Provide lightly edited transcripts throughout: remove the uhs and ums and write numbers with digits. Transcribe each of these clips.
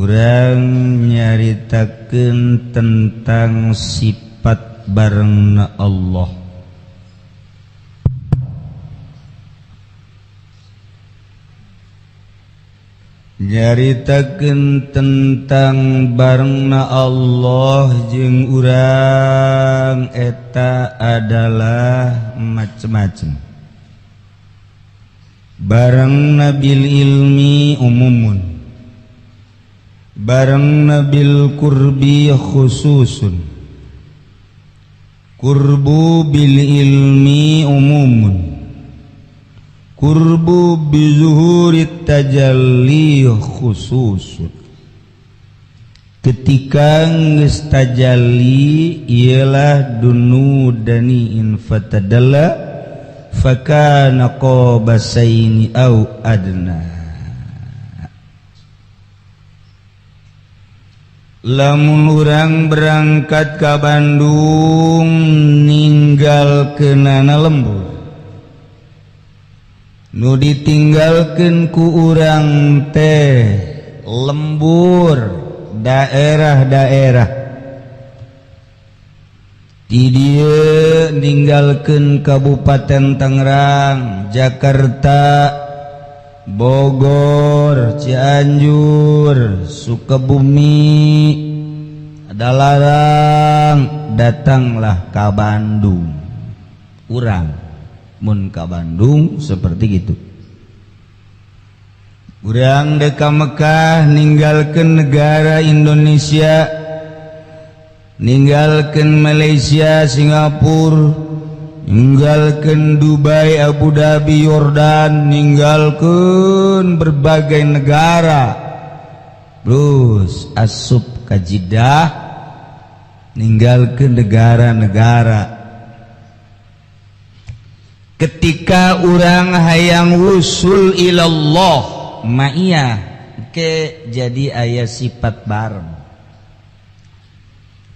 Urang nyaritakeun tentang sifat barengna Allah. Nyaritakeun tentang barengna Allah jeung urang eta adalah macem-macem. Barengna bil ilmi umumun, barengna bil qurbi khususun, qurbu bil ilmi umumun, qurbu bi zuhurit tajalli khususun. Ketika geus tajalli ialah dunudani in fatadalla fakana qabasaini au adna. Lamun urang berangkat ka Bandung ninggalkeunana lembur, nu ditinggalkeun ku urang teh lembur daerah-daerah. Di dieu ninggalkeun Kabupaten Tangerang, Jakarta, Bogor, Cianjur, Sukabumi, Dalarang, datanglah ka Bandung. Urang mun ka Bandung seperti gitu. Urang dek ka Mekah ninggalkeun negara Indonesia, ninggalkeun Malaysia, Singapura, ninggalkeun Dubai, Abu Dhabi, Yordan, ninggalkeun berbagai negara. Terus asup ka Jeddah, ninggalkeun negara-negara. Ketika urang hayang wusul ilallah ma'iyah ke jadi aya sifat bareng.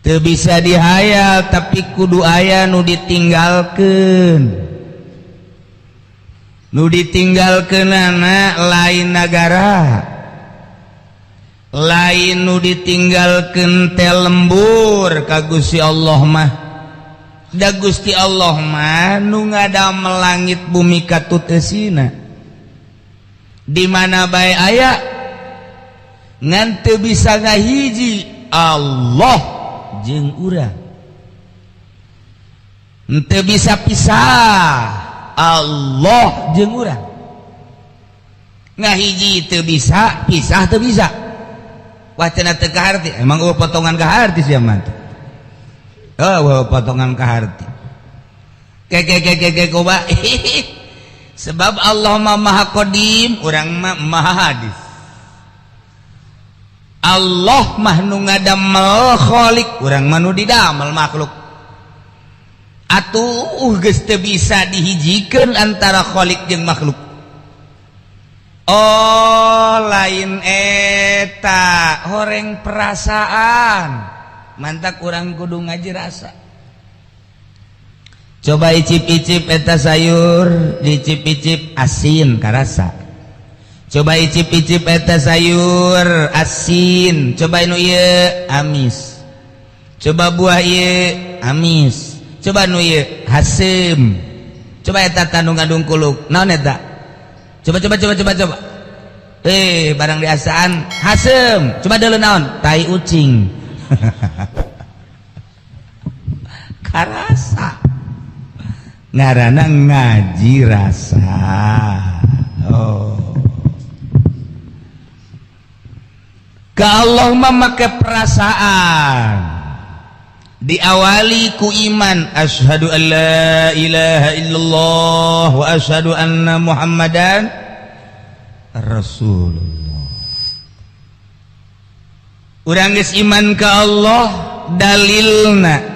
Teu bisa dihayal tapi kudu aya nu ditinggalkeun. Nu ditinggalkeunana lain nagara, lain nu ditinggalkeun teh lembur ka Gusti Allah mah. Da Gusti Allah mah nu ngadamel langit bumi katut eusina. Di mana bae aya ngan teu bisa ngahiji Allah jeung urang. Henteu bisa pisah Allah jeung urang. Ngahiji teu bisa, pisah teu bisa. Wah cenah teu kaharti, emang eueuh potongan kaharti sia mah. Oh, potongan kaharti. Ke coba. Sebab Allah mah Maha Qadim, urang mah Maha Hadis. Allah mah nu ngadamel khalik, urang mah nu didamel makhluk. Atuh geus teu bisa dihijikeun antara khalik jeung makhluk. Oh, lain eta horeng perasaan. Mantak urang kudu ngaji rasa. Coba icip-icip eta sayur, dicip-icip asin karasa. Coba icip-icip eta sayur asin, coba nu ieu amis. Coba buah ieu amis. Coba nu ieu haseum. Coba eta tandung ngandung kuluk. Naon eta? Coba coba coba coba coba. Barang diasaan haseum. Coba deuleu naon? Tai ucing. Karasa. Ngaranna ngaji rasa. Oh. Ke Allah memakai perasaan, diawali ku iman, asyhadu an la ilaha illallah wa asyhadu anna muhammadan rasulullah. Urang geus iman ka Allah, dalilna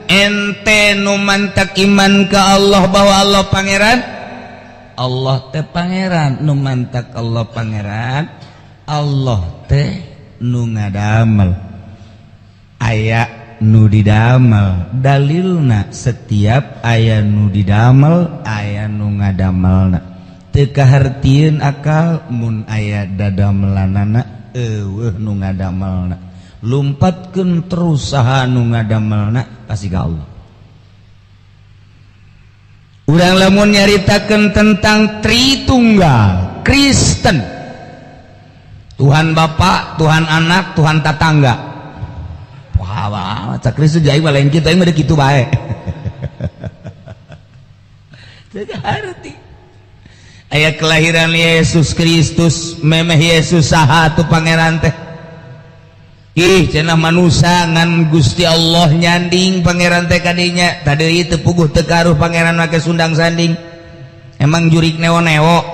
ente nu mantak iman ka Allah bahwa Allah pangeran, Allah teh pangeran, nu mantak Allah pangeran, Allah teh nu ngadamel, aya nu didamel. Dalilna setiap aya nu didamel, aya nu ngadamelna. Teu kahartieun akal mun aya dadamelanana, eueuh nu ngadamelna. Lumpatkeun terus saha nu ngadamelna, pasti ka Allah. Urang lamun nyaritakeun tentang Tritunggal Kristen, Tuhan Bapa, Tuhan Anak, Tuhan Tatangga. Wah, wah, cak Kristen jadi lain kita yang kitu bae. Teu harti. Aya kelahiran Yesus Kristus, memeh Yesus saha tuh pangeran teh? Ih, cenah manusia ngan Gusti Allah nyanding pangeran teh kadinya. Tadi itu puguh teu karuh pangeran make sundang sanding. Emang jurik neo-neo.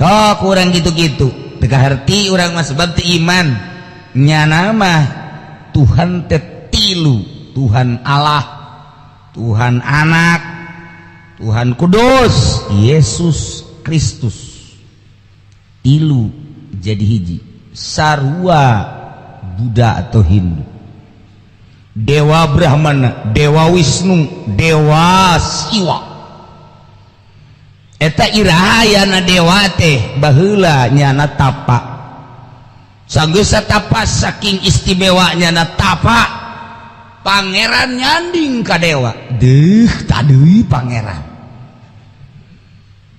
Oh, kurang gitu-gitu. Teu kaharti urang mah sebab teu iman. Nyana mah Tuhan teh tilu, Tuhan Allah, Tuhan Anak, Tuhan Kudus, Yesus Kristus. Tilu jadi hiji. Sarua Buddha atau Hindu, Dewa Brahmana, Dewa Wisnu, Dewa Siwa. Eta irahayana dewa teh baheula nyana tapa. Sanggeus tapa, saking istimewanya na tapa, pangeran nyanding ka dewa. Deuh, tadi pangeran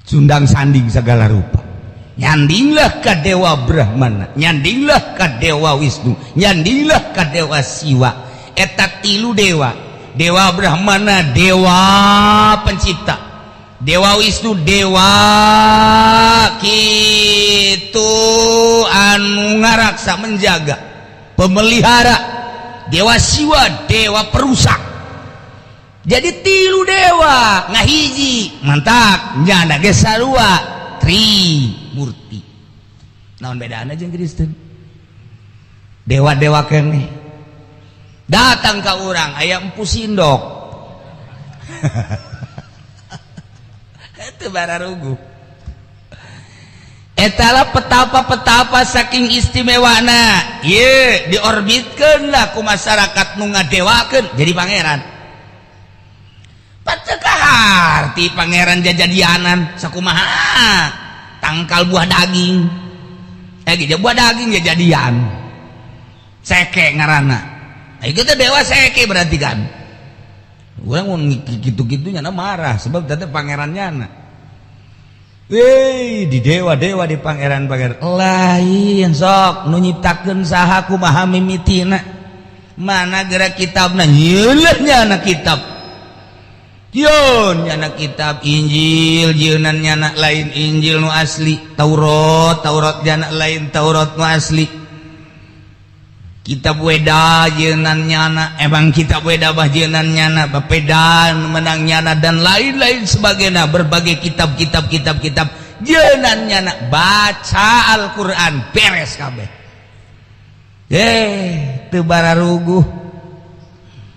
sundang sanding segala rupa, nyandinglah ke Dewa Brahmana, nyandinglah ke Dewa Wisnu, nyandinglah ke Dewa Siwa. Eta tilu dewa: Dewa Brahmana dewa pencipta, Dewa Wisnu dewa kitu anu ngaraksa, menjaga, pemelihara, Dewa Siwa dewa perusak. Jadi tilu dewa ngahiji. Mantap nyana ge sarua Trimurti. Naon bedana jeung Kristen? Dewa-dewa keneh datang ke urang, aya Empu Sindok itu bararugu. Etalah petapa-petapa saking istimewana ye diorbitkeun lah ku masyarakat nu ngadewakeun jadi pangeran. Harti pangeran jajadianan sakumaha tangkal buah daging, eh gitu, buah daging jajadian seke ngaranna. Nah, itu dewa seke berarti kan. Urang mun gitu-gitu nyana marah sebab tadi pangerannya na. Wih, di dewa-dewa, di pangeran-pangeran lain. Sok nu nyiptakeun saha, kumaha mimitina, mana gerak kitabna? Nyeuleut nyana kitab. Yun, nyana kitab Injil jieunan nyana lain Injil nu asli, Taurat, Taurat nyana lain Taurat nu asli, kitab Weda jieunan nyana emang kitab Weda bah jieunan nyana bapedan menang nyana, dan lain-lain sebagainya, berbagai kitab-kitab kitab-kitab jieunan nyana. Baca Al-Qur'an beres kabeh. Eh, teu bararuguh.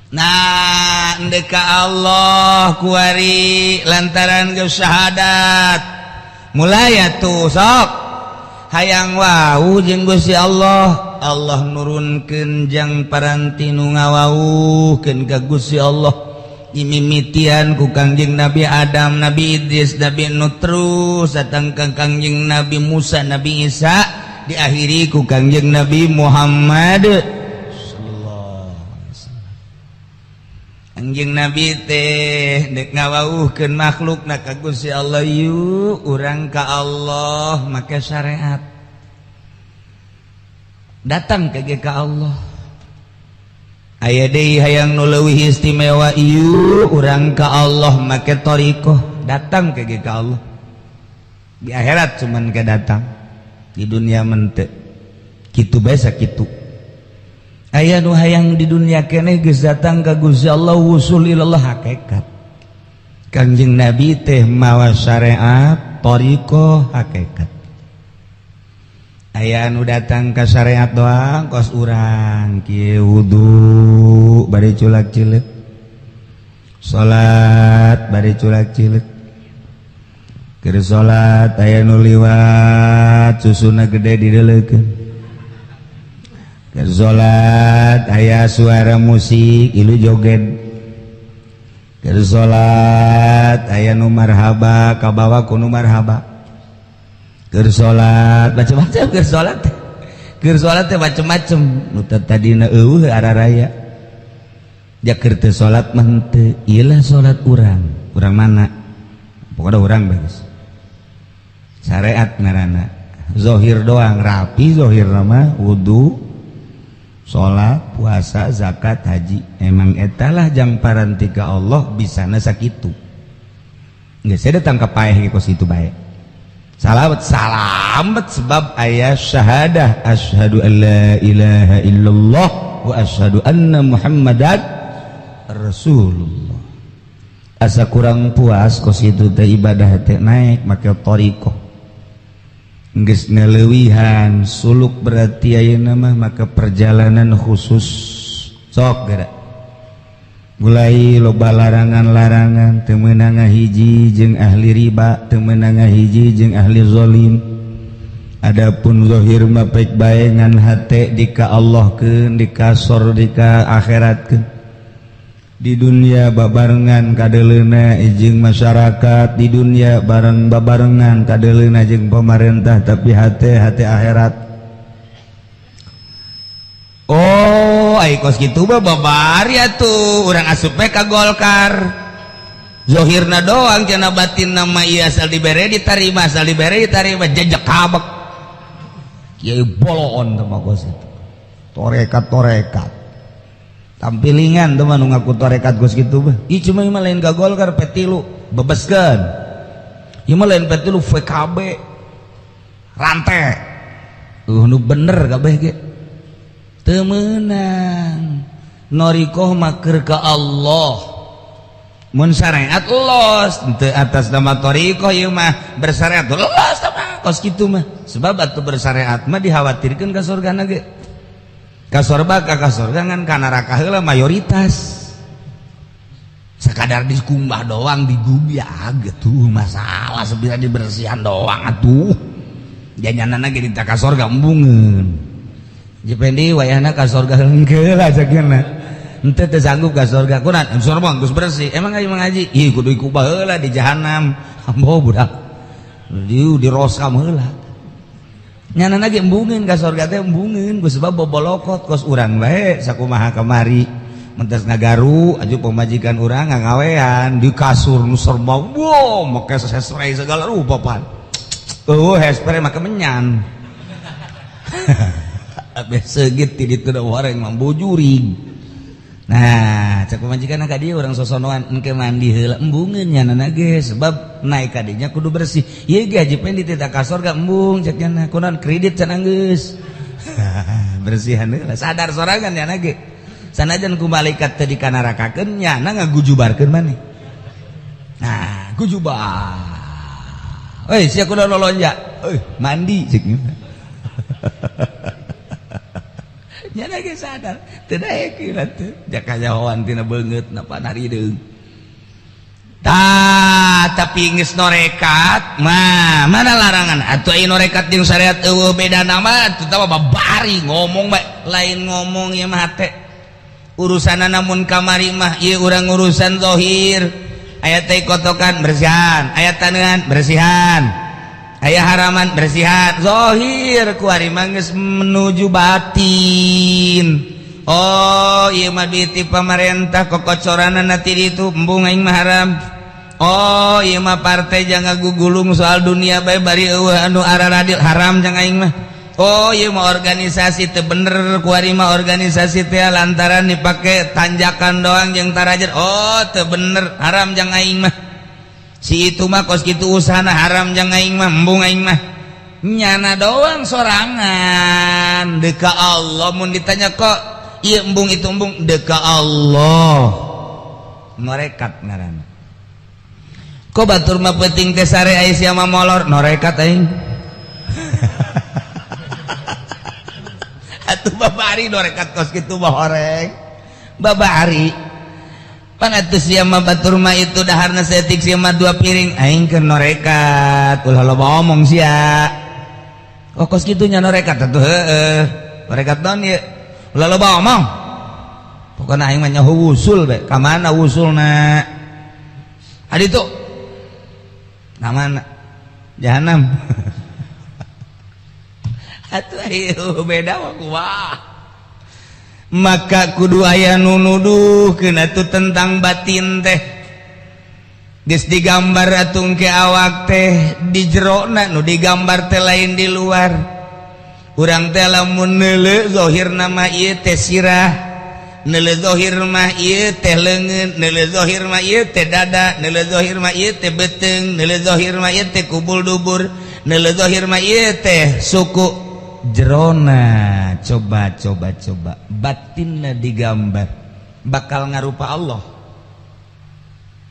Nah, ndeka Allah kuari lantaran geus syahadat mulai atuh sok hayang wau jeung Gusti Allah. Allah nurunkeun jang paranti nu ngawauhkeun ka Gusti Allah, dimimitian ku Kangjeng Nabi Adam, Nabi Idris, Nabi Nuh, terus datang ka Kangjeng Nabi Musa, Nabi Isa, diakhiri ku Kangjeng Nabi Muhammad sallallahu alaihi wasallam. Kangjeng Nabi teh dek ngawauhkeun makhluk na ka Gusti Allah, yuk urang ka Allah make syariat. Datang ke ka Allah. Aya deui hayang nu leuwih istimewa, yuk urang ka Allah make thariqah. Datang ke ka Allah. Di akhirat cuman ke datang, di dunia mente kitu bae sakitu. Aya nu hayang di dunia keneh geus datang ka Gusti Allah, wusul ilallah, hakikat. Kangjeng Nabi teh mawa syariat, thariqah, hakikat. Aya anu datang ka syariat doang, kos urang kieu, wudu bari culak cileuk, salat bari culak cileuk. Keur salat aya nu liwat, susuna gede dideleukeun. Keur salat aya suara musik, ilu joget. Keur salat aya aya nu marhaba kabawa ku nu marhaba. Keur salat macem-macem, keur salat teh, keur salat teh macem-macem. Nu tadina eueuh araraya ja keur teu salat mah henteu. Ieu lah salat urang, urang mana pokokna urang bagus syariat ngaranna zahir doang rapi zahir nama wudu, salat, puasa, zakat, haji. Emang etalah jang parantika Allah bisana sakitu. Geus saya datang ke paeh kos itu bae. Salamet salamet sebab aya syahadah asyhadu an la ilaha illallah wa asyhadu anna Muhammadan Rasulullah. Asa kurang puas kos itu teh ibadah teh naik make thariqah. Geus ngaleuwihan suluk berarti ayeuna mah maka perjalanan khusus sok geura mulai loba larangan-larangan, teu meunang ngahiji jeung ahli riba, teu meunang ngahiji jeung ahli zalim. Adapun zahir mah pek bae ngan hate dika Allahkeun, dikasor dika akhiratkeun. Di dunia babarengan kadeleuna jeung masyarakat, di dunia bareng babarengan kadeleuna jeung pemerintah, tapi hate hate akhirat. Oh, ai kos kitu mah babari atuh urang asup we ka Golkar. Zohirna doang cenah, batin nama ieu asal dibere ditarima, asal dibere ditarima, jejek kabek. Kiai boloon teh mah kos itu. Torekat-torekat. Tampilingan tuh mah nu ngaku torekat kos kitu mah. Ih, cuma ieu mah lain ka Golkar, P3 bebeskeun. Ieu mah lain P3, VKB rantai. Nu bener kabeh ge. Teu meunang. Norikoh mah keur ka Allah. Mun syariat los teu atas nama thariqah, ieu mah bersyariat los mah kos kitu mah. Sebab atuh bersyariat mah dikhawatirkeun ka surgana ge. Ka sorga ka surga ngan ka neraka heula mayoritas. Sekadar dikumbah doang digubiag gitu masalah sebenarnya dibersihan doang atuh. Janyanana ge dita ka sorga embungeun. Jependi wayahna ka sorga hengkeul ajakna. Henteu teu sanggup ka sorga. Kunaon? Sorga geus bersih. Emang ayo mengaji? Ih, kudu dikubah heula di jahanam. Ambo budak. Di roskam heula. Nyana ge embungeun ka sorga teh embungeun ku sebab bobolokot kos urang bae sakumaha kamari. Mentas ngagaru aju pemajikan urang ngagawean di kasur nu serba wow make hairspray segala rupa pan. Eueuh hairspray make menyan. Abeh seugit ti ditu da wareng mah bujurig. Nah, cek pemajikan ka dieu urang sosonoan engke mandi heula embungeun nyana ge sebab naik ka dinya kudu bersih. Ieu ge Haji Pendi teh ka sorga embung cek nyana kunaon kredit can geus. Bersihan heula sadar sorangan nyana ge. Sanajan ku malaikat teh dikanarakakeun nyana ngagujubarkeun maneh. Nah, gujubar. Euy, sia kudu lolonja. Euy, mandi cek nyana. Nyana ge sadar, teu daek ieu teh. Jaka nyahoan tina beungeut napa narideung. Tah, tapi geus norekat mah mana larangan atuh aya norekat jeung syariat eueuh beda nama atuh tah babari ngomong bae lain ngomong ieu mah hate. Urusanna namun kamari mah ieu urang urusan zahir. Aya teh kotokan bersihan, aya taneuhan bersihan. Aya haraman bersihan, zahir kuari mah geus menuju batin. Oh, ieu mah duit ti pamarentah kokocoranna ti ditu embung aing mah haram. Oh, ieu mah partai jangan gugulung soal dunia bae bari eueuh anu araradil haram jang aing mah. Oh, ieu mah organisasi teu bener kuari mah organisasi teh lantaran dipake tanjakan doang jeung tarajer. Oh, teu bener haram jang aing mah. Si itu mah kos kitu usahana haram jang aing mah embung aing mah. Nyana doang sorangan deka Allah mun ditanya kok ieu embung itu embung deka Allah. Norekat ngaranna. Kok batur mah peuting teh sare aya sia mah molor norekat aing. Atuh babari norekat kos kitu mah horeng. Babari pan atuh sia mah batur mah itu daharna saeutik sia mah 2 piring aing keur norekat ulah loba omong sia. Oh kos kitu nya norekat atuh heueuh. Norekat naon ieu? Ulah loba omong. Pokona aing mah nyaho wusul bae. Ka mana wusulna? Adi tuh. Namana jahanam. Atuh ayo beda mah kumaha. Maka kudu aya nu nuduhkeun atuh tentang batin teh. Geus digambar atuh ke awak teh di jerona, nu digambar teh lain di luar. Urang teh lamun neuleu zahir nama ieu teh sirah, neuleu zahir mah ieu teh leungeun, neuleu zahir mah ieu teh dada, neuleu zahir mah ieu teh beuteung, neuleu zahir mah ieu teh kubul dubur, neuleu zahir mah ieu teh suku. Jerona coba coba coba batinna digambar bakal ngarupa Allah,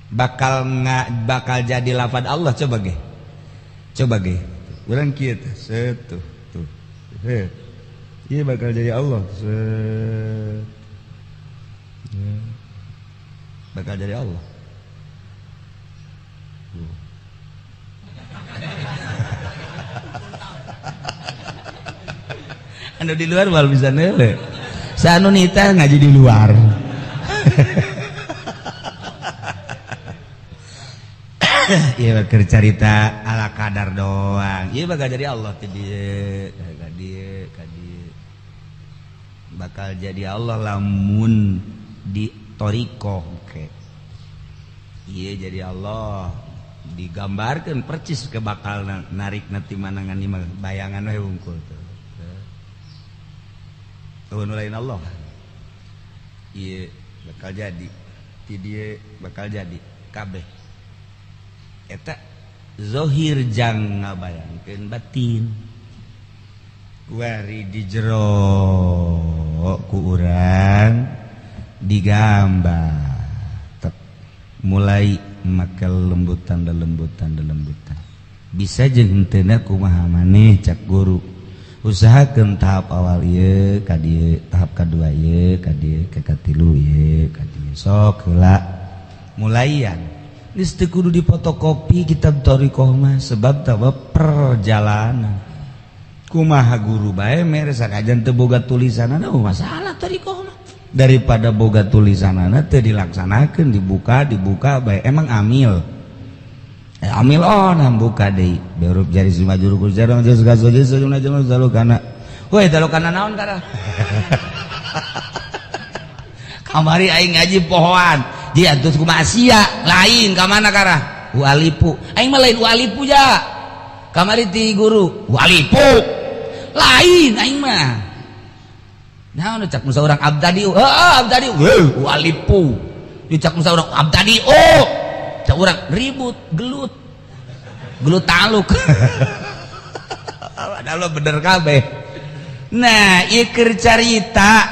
bakal nga, bakal jadi lafad Allah. Coba ge, coba ge urang kieu teh set tuh tuh he ieu bakal jadi Allah set ya. Bakal jadi Allah tuh. Anu di luar wal bisa neule. Saanu nita ngaji di luar. Ieu keur carita ala kadar doang. Ieu bakal jadi Allah teh dieu, ka dieu, ka dieu. Bakal jadi Allah lamun di thariqah ke. Ieu jadi Allah digambarkeun percis ke bakal narik nanti manangan mah bayangan we hungkul tuh. Tuh lain Allah. Ieu bakal jadi. Ti dieu bakal jadi kabeh. Eta zahir jang ngabayangkeun batin. Kuari di jero ku urang digambar. Tek, mulai make lembutan lembutan lembutan. Bisa jeung henteu kumaha maneh cak guru. Usahakeun tahap awal ieu ka dieu, tahap kadua ieu ka dieu, ka katilu ieu ka dieu. Sok heula mulaian. Geus teu kudu dipotokopi kitab thariqah mah sebab tawa perjalanan. Kumaha guru bae mere sakajan teu boga tulisanana masalah thariqah mah. Daripada boga tulisanana teu dilaksanakeun, dibuka dibuka bae emang amil. Amil oh nah buka deui huruf jari majrur jarang juz gazo juz juz juz kana woi dalukana naon kana kamari aing ngaji pohoan dia terus kumaha sia lain ka mana karah walipu aing mah lain walipu ja kamari ti guru walipu lain aing mah naon cak musa urang abdadi heuh abdadi heuh walipu dicak musa urang abdadi oh cak urang ribut gelut gelut taluk. Padahal bener kabeh. Nah ieu keur carita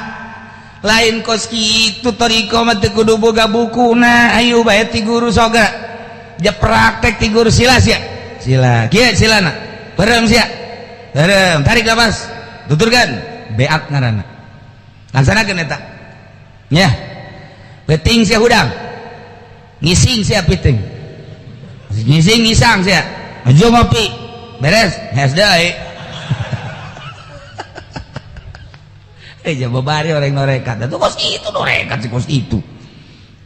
lain kos kitu thariqah mah teu kudu boga bukuna. Ayo bae ti guru soga ja praktek ti guru sila sia sila kieu silana beureum sia beureum tarik napas tuturkeun beak ngaranna laksanakeun eta nya peuting sia hudang ngising sia piting ngising ngisang sia aja ngopi beres hes deui. Jaba bari orang norekat itu kos itu norekat si kos itu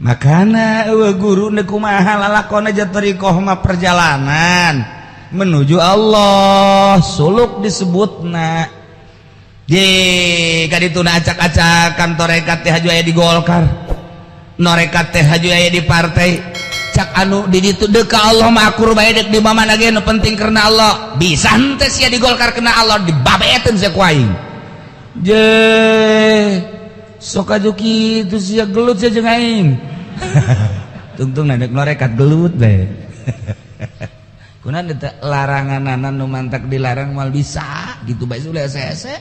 makana eueuh guru neuk kumaha lalakon aja thariqah mah perjalanan menuju Allah suluk disebutna di kadituna acak-acakan torekat teh haju aya di Golkar norekat teh haju aya di partai cak anu di ditu deuk ka Allah mah akur bae deuk di mana ge nu penting karena Allah bisa henteu sia di Golkar kena Allah dibabeeteun sia ku aing je sok aju kitu sia gelut sia jeung aing. Tungtung deuk norekat gelut bae. Kunaon eta laranganana nu mantak dilarang moal bisa gitu bae ulah hese-hese.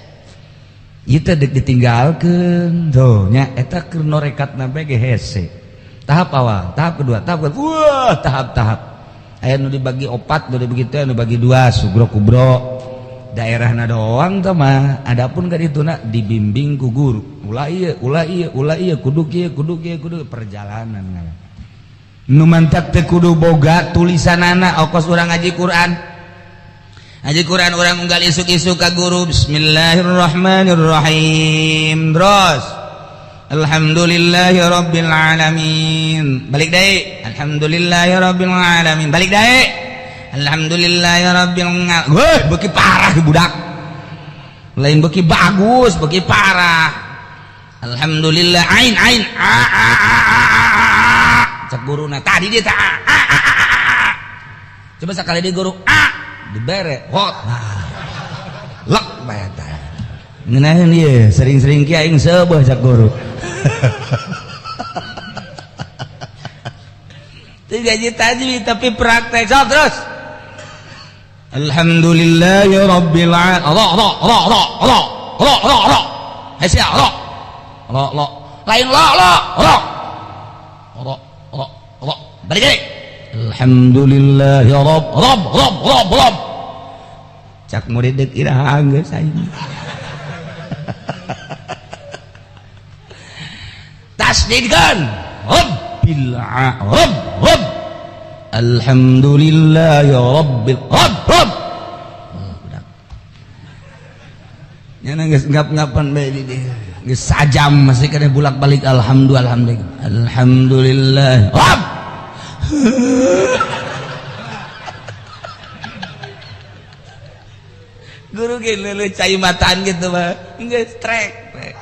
Ieu teh deuk ditinggalkeun tuh nya eta keur norekatna bae ge hese. Tahap awal, tahap kedua, tahap kedua, wah tahap-tahap. Aya nu dibagi opat, nu dibagi teh, nu dibagi dua, sugro kubro. Daerahna doang teh mah, adapun ka dituna dibimbing ku guru. Ulah ieu, ulah ieu, ulah ieu, kudu kieu, kudu kieu, kudu perjalanan ngaran. Nu mantak teh kudu boga tulisanana okos urang ngaji Quran. Ngaji Quran urang unggal isuk-isuk ka guru bismillahirrahmanirrahim. Terus alhamdulillahirabbil alamin. Balik deui alhamdulillahirabbil alamin. Balik deui Alhamdulillah ya rabbil alamin. Weh, beuki parah budak. Lain beuki bagus, beuki parah. Alhamdulillah ain ain a a a a a. Cek guruna tadi dia tak a a a a. Coba sekali di guru a dibere hot. Lek bae tah. Ngeunaheun ieu sering-sering kieu aing seubeuh cek guru. Teu gaji tajwid tapi praktek sok terus. Alhamdulillah ya rabbil alamin. Ra ra ra ra ra ra ra ra. Hese ra. Ra ra. Lain la la ra. Ra ra ra. Balik deui. Alhamdulillah ya rabb rabb rabb rabb rabb. Cak murid deuk iraha geus aing. Tasdidkeun. Rabbil rabb rabb. Alhamdulillah ya rabbil rabb rabb. Budak. Nyana geus ngap-ngapan bae di dieu. Geus sajam masih keneh bolak-balik alhamdulillah alhamdulillah. Alhamdulillah rabb. Guru ge leuleut cai mataan gitu mah. Geus trek trek.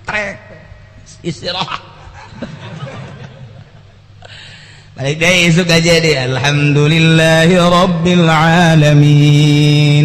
Trek. Istirahat. Balik deh isuk aja deh. Alhamdulillahi rabbil alamin.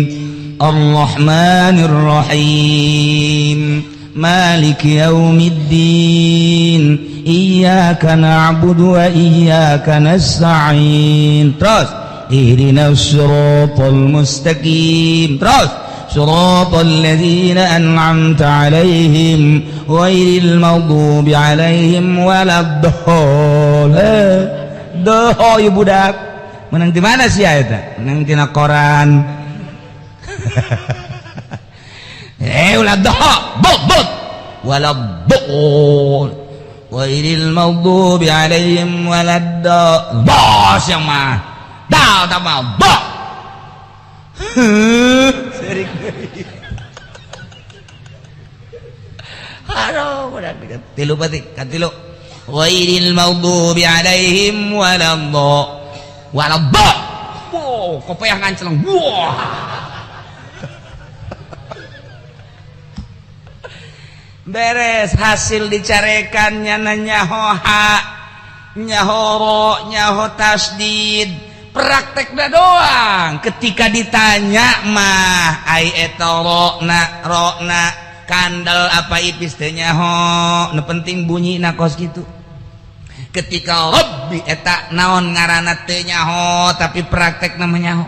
Arrahmanir rahim. Maliki yaumiddin. Iyyaka na'budu wa iyyaka nasta'in. Terus ihdinas siratal mustaqim. Terus siratal ladzina an'amta 'alaihim ghairil maghdubi 'alaihim waladdallin. Doh ieu budak. Menang di mana sih eta? Menang tina koran. Ulah doh, bot bot. Waladdallin. Ghairil maghdubi 'alaihim waladdallin. Bos yang mah. Dal tambah bo. Serik deui. Aduh, budak tilu batik, kan tilu. Ghairil maghdubi 'alaihim waladdallin. Waladdallin. Wow, kopeah nganceleng. Wah. Beres hasil dicarekan nyana nyaho ha, nyaho ro, nyaho tasdid. Praktekna doang. Ketika ditanya mah ai eta ro na ro na kandel apa ipis teh nyaho, nu penting bunyina kos kitu. Ketika rabbi eta naon ngaranna teu nyaho tapi praktekna mah nyaho.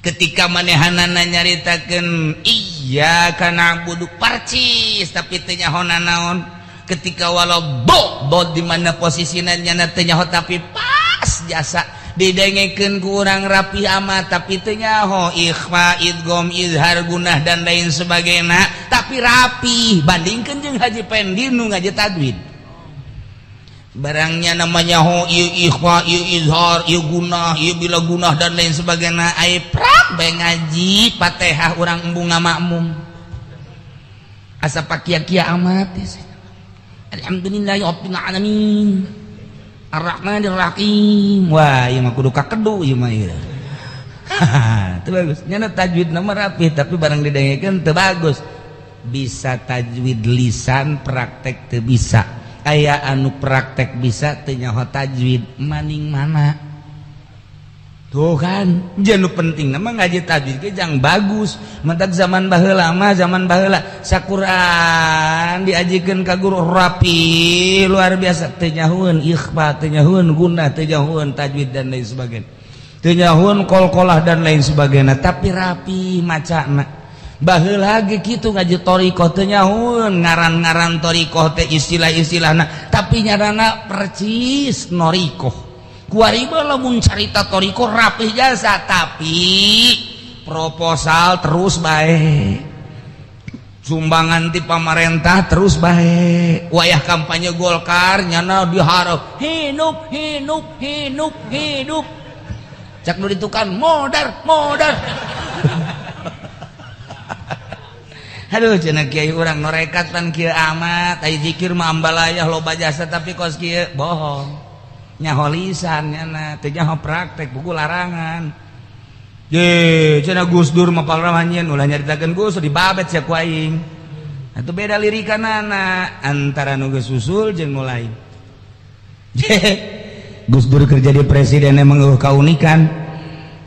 Ketika manehanana nyaritakeun iyyaka na'budu parcis tapi teu nyaho naon. Ketika walau do do di mana posisina nyana teu nyaho tapi pas jasa didengekeun ku urang rapi amat tapi teu nyaho ikhfa idgham izhar gunah dan lain sebagainya tapi rapi bandingkeun jeung Haji Pendi nu ngaji tajwid. Barangnya namanya ho ieu ikhfa ieu izhar ieu gunah ieu bila gunah dan lain sebagainya ai prak bae ngaji Fatihah urang embung ngamakmum asa pakia-kia amat. Alhamdulillahi rabbil alamin arrahmanir rahim. Wah ieu mah kudu kakedu ieu mah ieu. Teu bagus nyana tajwid mah rapi tapi barang didengekeun teu bagus. Bisa tajwid lisan praktek teu bisa. Aya anu praktek bisa teu nyaho tajwid maning mana tuh kan. Jeung nu penting mah ngaji tajwid ge jang bagus. Mentak zaman baheula mah zaman baheula saquran diajikeun ka guru rapi luar biasa teu nyahoeun ikhfa teu nyahoeun gunah teu nyahoeun tajwid dan lain sebagainya teu nyahoeun qalqalah dan lain sebagainya tapi rapi macana. Baheula ge kitu ngaji thariqah teu nyahoeun ngaran-ngaran thariqah teh istilah-istilahna tapi nyaranna percis noriqah. Kuari mah lamun carita thariqah rapih jasa tapi proposal terus bae. Sumbangan ti pamarentah terus bae. Wayah kampanye Golkar nyana diharap hidup hidup hidup hidup. Cak nu ditukan modar modar. Aduh cenah kiai urang norekat pan kieu amat, ai zikir mah ambalayah loba jasa tapi kos kieu bohong. Nyaho lisan nyana teu nyaho praktek, buku larangan. Ye, cenah Gus Dur mah palramanyeun, ulah nyaritakeun Gus dibabet sia ku aing. Atuh beda lirikanana antara nu geus usul jeung nu lain. Gus Dur kerja di presiden emang eueuh kaunikan.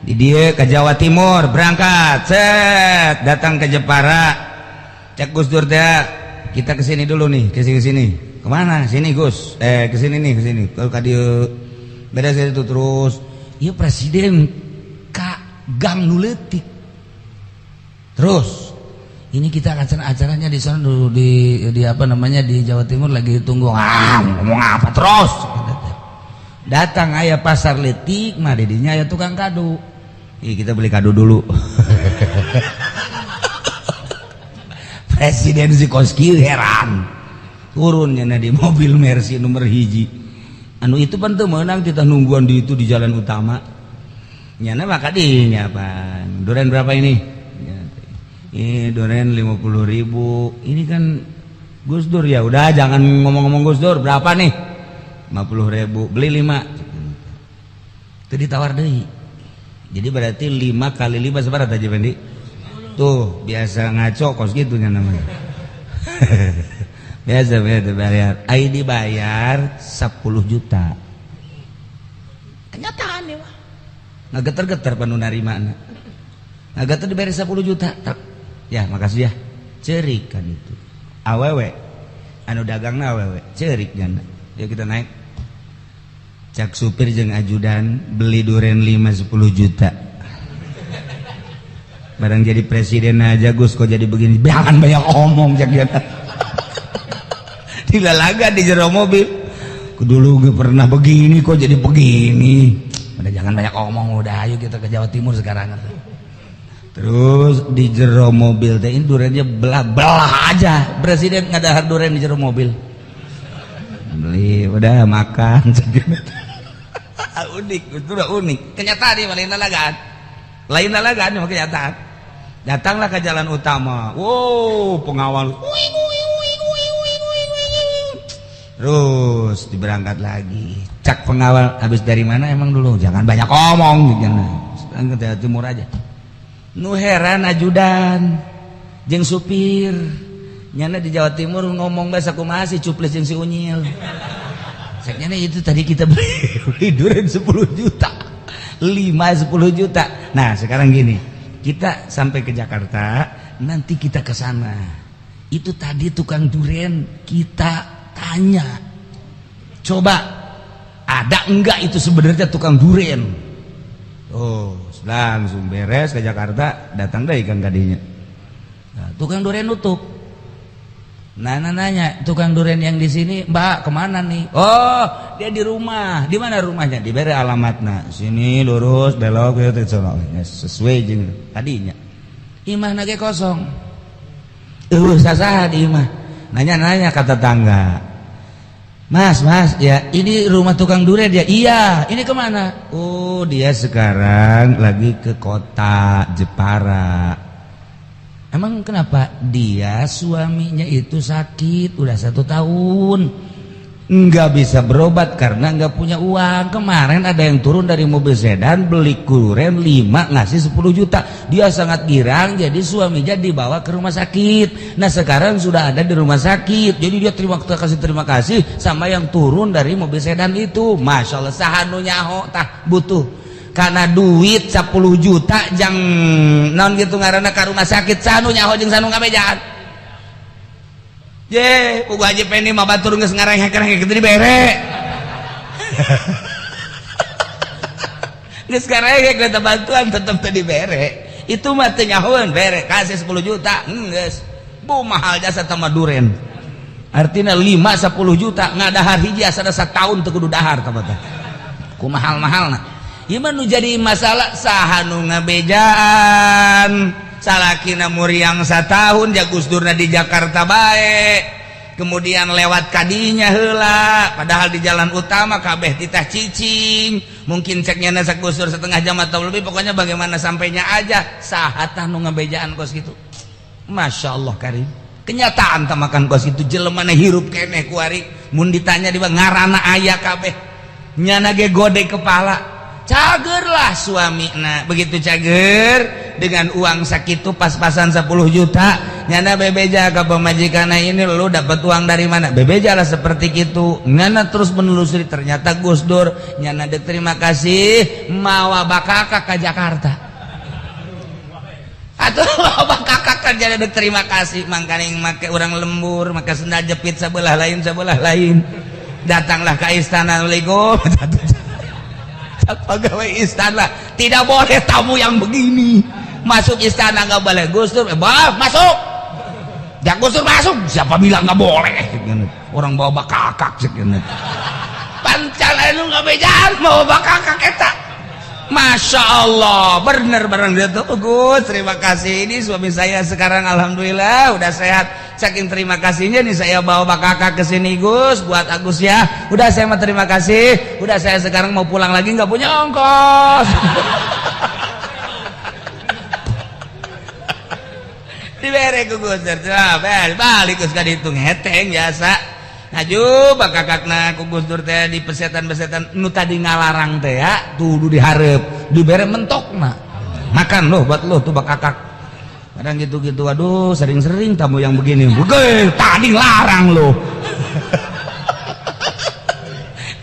Di dia ke Jawa Timur berangkat, set datang ke Jepara. Cek Gus Dur teh, kita kesini dulu nih, kesini kesini. Kemana? Sini Gus. Kesini nih, kesini. Kalau ka dieu beres itu terus. Iya presiden ka gang nu leutik. Terus ini kita akan acaranya di sana dulu di apa namanya, di Jawa Timur lagi ditunggu. Ah, ngomong apa terus? Datang aya pasar leutik mah didinya aya tukang kado. Ih, kita beli kado dulu. Presiden si koski heran. Turunnya di mobil Mercy nomor hiji. Anu itu pan teu meunang kita nungguan di itu di jalan utama. Nyana maka dinya pan. Duren berapa ini? Ini duren 50.000. Ini kan Gus Dur, ya udah jangan ngomong-ngomong Gus Dur, berapa nih? 50.000, beli 5. Itu ditawar deui. Jadi berarti 5 kali 5 seberapa tadi Fendi? Tuh, biasa ngaco kos gitu namanya. Biasa biasa bayar. Ai dibayar 10 juta. Kenyataan ya mah. Ngageter-geter panu narimana. Ngageter dibayar 10 juta. Tak. Ya, makasih ya. Cerik kan itu. Awewe. Anu dagangna awewe, cerik janda. Ya kita naik. Cak supir jeung ajudan beli duren 5 10 juta. Barang jadi presiden aja Gus kok jadi begini. Jangan banyak omong cak dia. Dilalaga di jero mobil. Dulu gue pernah begini kok jadi begini. Udah jangan banyak omong, udah ayo kita ke Jawa Timur sekarang. Terus di jero mobil teh ini durennya belah-belah aja. Presiden ngadahar duren di jero mobil. Beli udah makan. Unik, itu udah unik. Kenyataan nih lain lalagaan. Lain lalagaan mah kenyataan. Datanglah ke jalan utama. Wow, pengawal. Terus diberangkat lagi. Cak pengawal habis dari mana emang dulu? Jangan banyak omong gitu. Sekarang ke Jawa Timur aja. Nu heran ajudan jeung supir. Nyana di Jawa Timur ngomong bahasa kumaha sih cuplis jeung si unyil. Ceknya itu tadi kita beli duren 10 juta. 5 10 juta. Nah, sekarang gini. Kita sampai ke Jakarta, nanti kita ke sana. Itu tadi tukang duren kita tanya. Coba ada enggak itu sebenarnya tukang duren? Oh, langsung beres ke Jakarta, datang deh ikan kadinya. Nah, tukang duren nutup. Nah, nanya tukang duren yang di sini, Mbak kemana nih? Oh, dia di rumah. Di mana rumahnya? Diberi alamatnya. Sini lurus, belok, gitu, sesuai jeung tadinya. Imah nage kosong. Sasaha di imah. Nanya-nanya kata tetangga. Mas, mas, ya ini rumah tukang duren ya? Iya, ini kemana? Oh, dia sekarang lagi ke kota Jepara. Emang kenapa? Dia suaminya itu sakit udah 1 tahun, nggak bisa berobat karena nggak punya uang. Kemarin ada yang turun dari mobil sedan beli duren 5 ngasih 10 juta. Dia sangat girang, jadi suaminya dibawa ke rumah sakit. Nah sekarang sudah ada di rumah sakit. Jadi dia terima kasih sama yang turun dari mobil sedan itu. Masya Allah, saha nu nyaho tah butuh karena duit 10 juta jang non gitu ngaranna ka rumah sakit, saha nu nyaho jeung saha nu ngabejaan. Je, puguh Haji Pendi mah batur geus ngarengek-rengek kitu dibere. Geus ngarengek eta bantuan tetep teu dibere. Itu mah teu nyahoeun bere kasih 10 juta, geus. Bu mahal jasa tama duren. Artinya 5 10 juta ngadahar hiji asa satahun teu kudu dahar tah teh. Ku mahal-mahalna. Ieu mah nu jadi masalah saha nu ngabejaan. Salakina muriang satahun ja Gus Durna di Jakarta bae. Kemudian lewat kadinya heula, padahal di jalan utama kabeh titah cicing. Mungkin ceknya nasak Gus Dur setengah jam atau lebih, pokoknya bagaimana sampainya aja. Saha tah nu ngabejaan kos gitu. Masya Allah karim. Kenyataan tah makan kos itu jelema hirup keneh kuari. Mun ditanya di ngaranna aya kabeh. Nyana ge gode kepala. Cagerlah suami. Nah, begitu cager dengan uang sakitu pas-pasan 10 juta, nyana bebeja ke pamajikanna, "Ini lu dapat uang dari mana?" Bebeja lah seperti itu. Nyana terus menelusuri, ternyata Gus Dur. Nyana dek terima kasih, mawa bakakak ke Jakarta atau mawa bakakak kan jadi dek terima kasih. Mangkaning make urang lembur, make sendal jepit sebelah lain sebelah lain, datanglah ke istana. "Assalamualaikum." Pegawai istana, "Tidak boleh tamu yang begini masuk istana, nggak boleh." Gus Dur, "Eh, masuk ya." Gus Dur masuk, "Siapa bilang nggak boleh? Orang bawa bakakak." Pancan anu ngabejaan bawa bakakak eta. Masya Allah, bener barang dia tuh. "Gus, terima kasih, ini suami saya sekarang alhamdulillah udah sehat. Saking terima kasihnya nih saya bawa bakakak ke sini, Gus, buat Agus ya. Udah, saya mau terima kasih. Udah, saya sekarang mau pulang lagi, nggak punya ongkos." Dibere ku Gus, balik Gus ka ditu ngeteng biasa. Aju bakakakna ku Gus Dur teh di pesetan-pesetan nu tadi ngalarang teh ya, tuh dihareup, dibere mentokna. "Makan loh, buat lo tuh bakakak." Kadang gitu-gitu, "Aduh, sering-sering tamu yang begini." "Bukan, tadi larang loh."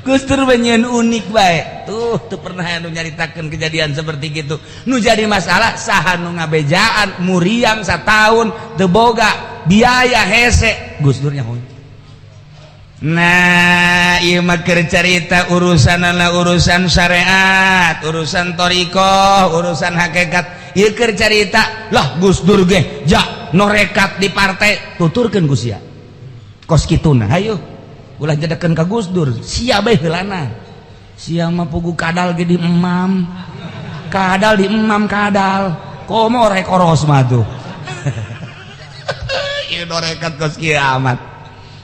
Gus Dur banyak unik baik. Tuh, tuh pernah anu nyaritakeun kejadian seperti gitu. Nu jadi masalah saha nu ngabejaan muriang satahun teu boga biaya, hese Gus Dur nyaho. Nah, ieu mah keur carita urusanana urusan syariat, urusan thoriqoh, urusan hakikat. Ieu keur carita lah Gus Dur ge ja norekat di partai, tuturkeun ku sia. Kos kituna, hayu ulah jedekeun ka Gus Dur, sia bae heulana. Sia mah pugu kadal ge di emam. Kadal di emam kadal. Komo rek koros mah tuh. Ieu norekat kos kieu amat.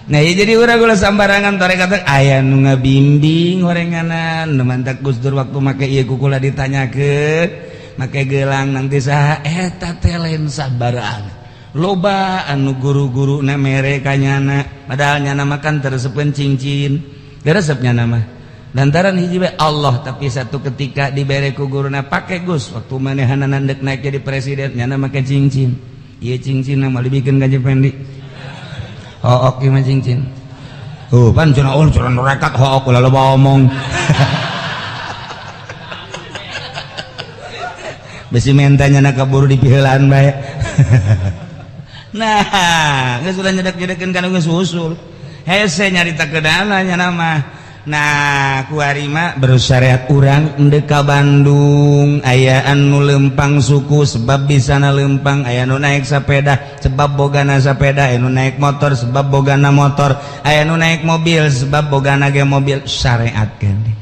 Nah, ya jadi urang ulah sambarangan tarekat, aya nu ngabimbing horenganan. Nu mantak Gus Dur waktu make ieu kukula ditanyakeun, make gelang nanti saha eta teh, lain sabarangan. Loba anu guru-guru na mere ka nyana, padahal nyana makan teresepeun cincin. Resep nyana mah. Lantaran hiji bae Allah, tapi satu ketika dibere ku guruna, "Pake Gus, waktu manehanana dek naik jadi presiden," nyana make cincin. Ieu cincin mah dibikeun ka Pendi. Hook ieu mah cincin. Oh, pan cenah, oh cenah nerekat hook, ulah loba omong. Besi mentanya nak kaburu dipiheulaan bae. Nah, geus ulah nyedek-nyedekeun kana geus usul. Hese nyarita keudana nya mah. Nah, kuari mah bersyariat urang endek ka Bandung, aya anu lempang suku sebab bisana lempang, aya nu naik sepeda sebab bogana sepeda, aya nu naik motor sebab bogana motor, aya nu naik mobil sebab bogana ge mobil, syariat keneh.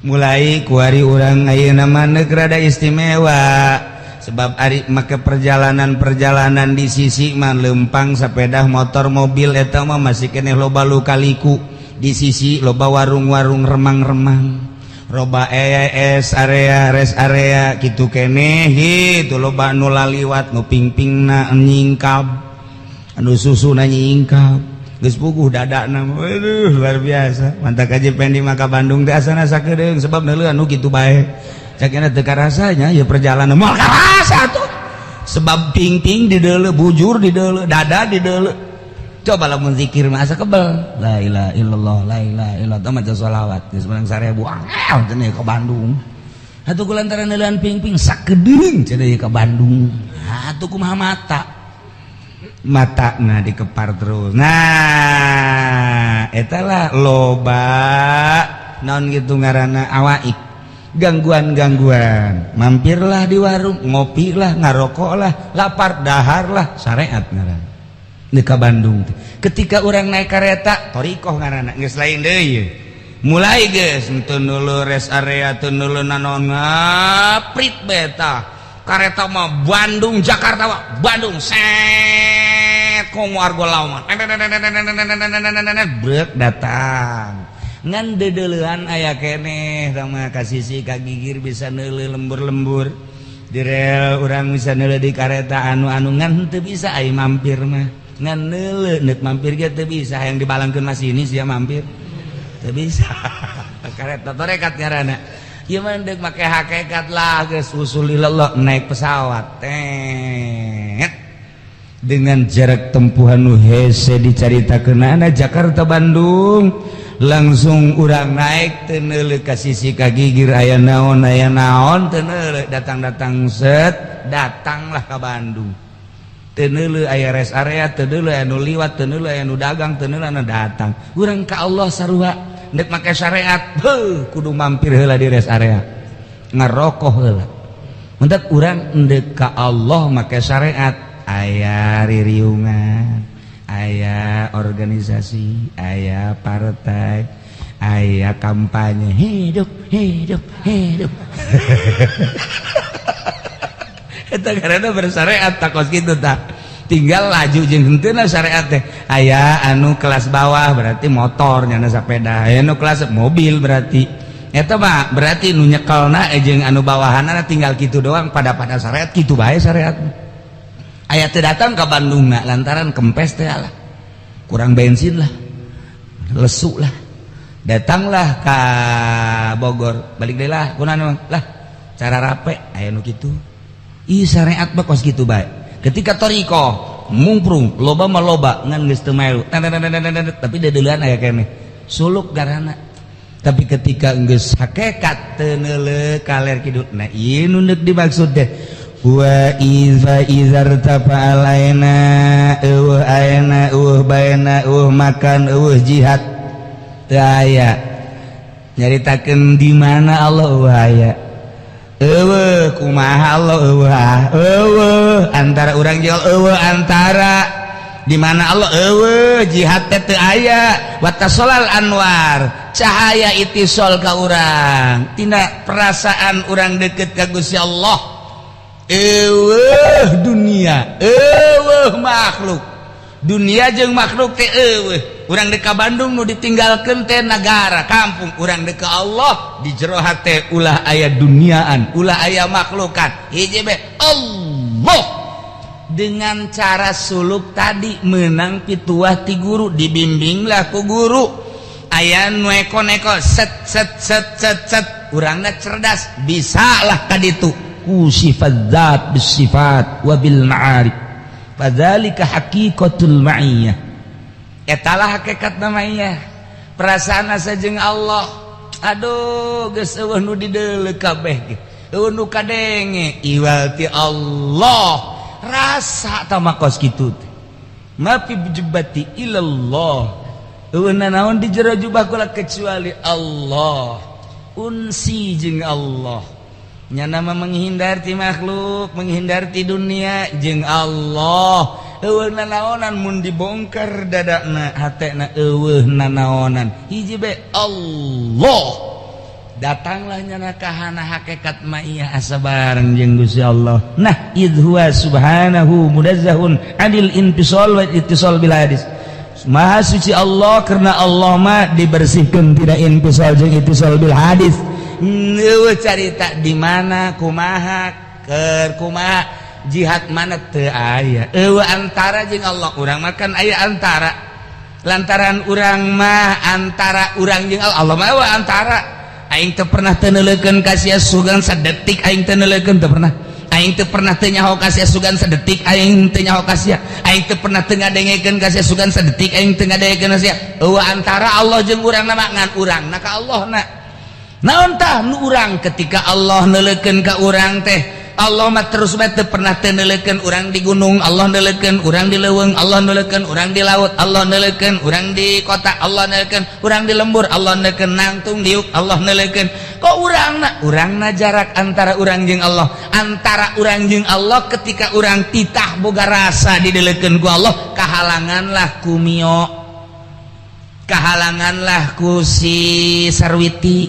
Mulai kuari urang ayeuna mah neuk rada istimewa sebab ari make perjalanan-perjalanan di sisi mah lempang sepeda motor mobil eta mah masih keneh loba lukaliku. Di sisi loba warung-warung remang-remang, loba ES area, rest area gitu keneh gitu, loba nu laliwat nu pingpingna nyingkab, anu susuna nyingkab, geus puguh dadana. Waduh, luar biasa. Mantak aja Pendi maka Bandung teh asana sakedeung sebab neuleuan nu kitu bae. Cakena teu karasanya ya perjalanan, moal karasa tuh sebab pingping di deuleu, bujur di deuleu, dada di deuleu. Coba lamun zikir mah asa kebel, la ilaha illallah, la ilaha illallah, maca sholawat geus menang 1000 angel cenah ke Bandung. Atuh ku lantaran neuleuan pingping sakedeung cenah ke Bandung. Atuh kumaha mata mata nah dikepar terus. Nah, eta lah loba naon gitu ngaranna awaik, gangguan-gangguan. Mampirlah di warung, ngopi lah, ngarokok lah, lapar dahar lah, syariat ngaranna ka Bandung. Ketika orang naik kereta thoriqoh ngaranna geus lain deui. Mulai geus teu dulu rest area, teu dulu naon, ngaprit beta kareta mah Bandung Jakarta mah Bandung set komo argo lawan brek datang ngan dedeleuan aya keneh sama ka sisi ka gigir, bisa neuleuh lembur-lembur di rel urang, bisa neuleuh di kareta anu-anu, ngan teu bisa ai mampir mah. Ngan neuleuh, neuk mampir ge teu bisa, yang dibalangkeun masinis sia mampir teu bisa. Kareta tarekat ngaranna. Ieu mah deuk make hakikat lah, geus usul ilallah, naik pesawat tet dengan jarak tempuhan nu hese dicaritakeunana, Jakarta Bandung. Langsung urang naik, teu neuleuh ka sisi ka gigir aya naon, aya naon, teu neuleuh. Datang-datang, set, datanglah ka Bandung. Teu neuleuh aya rest area, teu neuleuh aya nu liwat, teu neuleuh aya nu dagang, teu neuleuh anu datang. Urang ka Allah sarua, ndek make syariat, heuh, kudu mampir heula di rest area, ngarokok heula. Mentak urang ndek ka Allah make syariat, aya ririungan, aya organisasi, aya partai, aya kampanye, hidup, hidup, hidup. Eta karena bersyariat tak kos kitu. Tak tinggal laju jeung henteu syariat teh. Aya anu kelas bawah berarti motor, nyana sepeda, aya anu kelas mobil, berarti eta mah berarti nu nyekelna jeung anu bawahanna tinggal kitu doang. Pada pada syariat kitu bae. Syariat aya teu datang ke Bandung na lantaran kempes teh lah, kurang bensin lah, lesu lah, datanglah ke Bogor, balik deui lah. Kunaon lah, cara rape aya nu kitu. Ih, syariat mah kos kitu bae. Ketika toriko mungprung loba mah loba, ngan geus teu melu, tapi dedeuleun aya keneh suluk garana. Tapi ketika geus hakikat, teu neuleuh kaler kidul. Nah, ieu nu deuk dimaksud teh wa iza izartafa alaina, eueuh aena, eueuh baena, eueuh makan, eueuh jihad, teu aya. Nyaritakeun di mana Allah, eueuh aya. Eueuh kumaha Allah, eueuh, eueuh antara urang jeung eueuh antara di mana Allah, eueuh jihad teh teu aya. Watasolal anwar, cahaya itisol ka urang, tina perasaan urang deket ka Gusti Allah. Eueuh dunia, eueuh makhluk, dunia jeung makhluk teh eueuh. Urang dek ka Bandung, nu ditinggalkeun teh nagara kampung. Urang dek ka Allah, di jero hate ulah aya duniaan, ulah aya makhlukan, hiji be Allah. Dengan cara suluk tadi menang pituah ti guru, dibimbinglah ku guru, aya nu eko-neko, set set set set set, urangna cerdas, bisalah kaditu ku sifat zat bisifat wa bil ma'arif. Fadzalika haqiqatul ma'iyah, etalah hakikat namanya, perasaan asa jeung Allah. Aduh, geus eueuh nu dideuleu kabeh ge, eueuh nu kadenge iwal ti Allah. Rasa tah kos kitu teh, ma fi jubbati ilallah, eueuh nanaon di jero jubah kula kecuali Allah. Unsi jeung Allah, nyana mah menghindar ti makhluk, menghindar ti dunia jeung Allah. Eueuh nanaonan, mun dibongkar dadana, hatena, eueuh nanaonan, hiji be Allah. Datanglah nyana kahana hakikat maiyah, asa bareng jeung Gusti Allah. Nah, idh huwa subhanahu munazzahun anil infisal wa ittisal bil hadis. Maha suci Allah karena Allah mah dibersihkan tidak infisal jeung ittisal bil hadis. Eueuh carita di mana, kumaha, keur kumaha, jihad mana, teu aya. Eueuh antara jeung Allah. Urang makan aya antara, lantaran urang mah antara urang jeung Allah, Allah mah eueuh antara. Aing teu pernah teu neuleukeun ka sia sugan sadetik, aing teu neuleukeun, teu pernah. Aing teu pernah teu nyaho ka sia sugan sadetik, aing teu nyaho ka sia. Aing teu pernah teu ngadengekeun ka sia sugan sadetik, aing teu ngadengekeun ka sia. Eueuh antara Allah jeung urang na mah, ngan urang na ka Allah na. Naon tah nu urang ketika Allah neuleukeun ka urang teh? Allah mah terus bae, teu pernah teu neuleukeun. Urang di gunung, Allah neuleukeun. Urang di leuweung, Allah neuleukeun. Urang di laut, Allah neuleukeun. Urang di kota, Allah neuleukeun. Urang di lembur, Allah neuleukeun. Nangtung diuk, Allah neuleukeun. Kok urang na, urang na jarak antara urang jeung Allah, antara urang jeung Allah, ketika urang titah boga rasa dideleukeun ku Allah, kahalanganlah ku Mio, kahalanganlah ku si Sarwiti,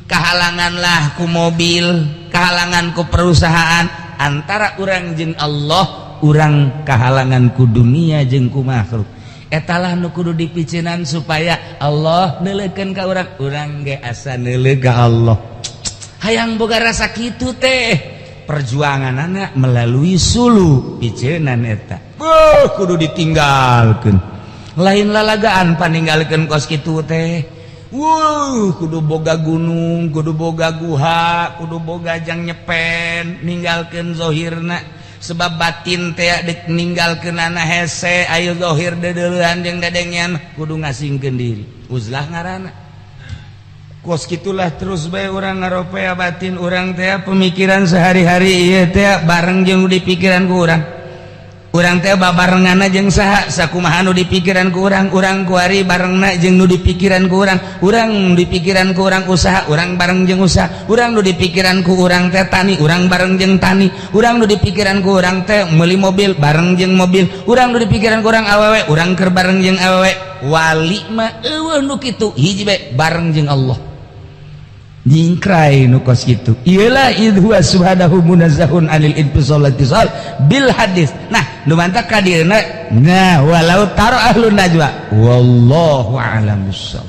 kahalanganlah ku mobil, kahalangan ku perusahaan. Antara urang jeung Allah, urang kahalangan ku dunia jeung ku makhluk. Etalah nu kudu dipicinan supaya Allah neuleukeun ka urang, urang ge asa neuleuh ka Allah. Hayang boga rasa kitu teh, perjuangan anak melalui sulu picenan eta. Beuh, kudu ditinggalkeun, lain lalagaan paninggalkeun kos kitu teh. Wuh, kudu boga gunung, kudu boga guha, kudu boga jang nyepen, ninggalkeun zohirna, sebab batin teh dek ninggalkeun anak hese. Ayo zohir deudeulehan jeung dedengean, kudu ngasingkeun diri, uzlah ngaranna. Kos gitulah terus bae urang ngaropea batin urang teh, pemikiran sehari-hari ieu teh bareng jeung di pikiran ku urang. Urang teh babarenganna jeung saha, sakumaha nu dipikiran ku urang. Urang kuari barengna jeung nu dipikiran ku urang. Urang dipikiran ku urang usaha, urang bareng jeung usaha. Urang nu dipikiran ku urang teh tani, urang bareng jeung tani. Urang nu dipikiran ku urang teh meuli mobil, bareng jeung mobil. Urang nu dipikiran ku urang awewe, urang keur bareng jeung awewe. Wali mah euweuh nu kitu, hiji bae, bareng jeung Allah, nyingkrai nu kos kitu. Iyalah, idh huwa subhanahu munazzahun anil infisal ittisal bil hadis. Nah, nu mantak ka dieuna, nah, walau taro ahlun najwa, wallahu a'lam bissawab.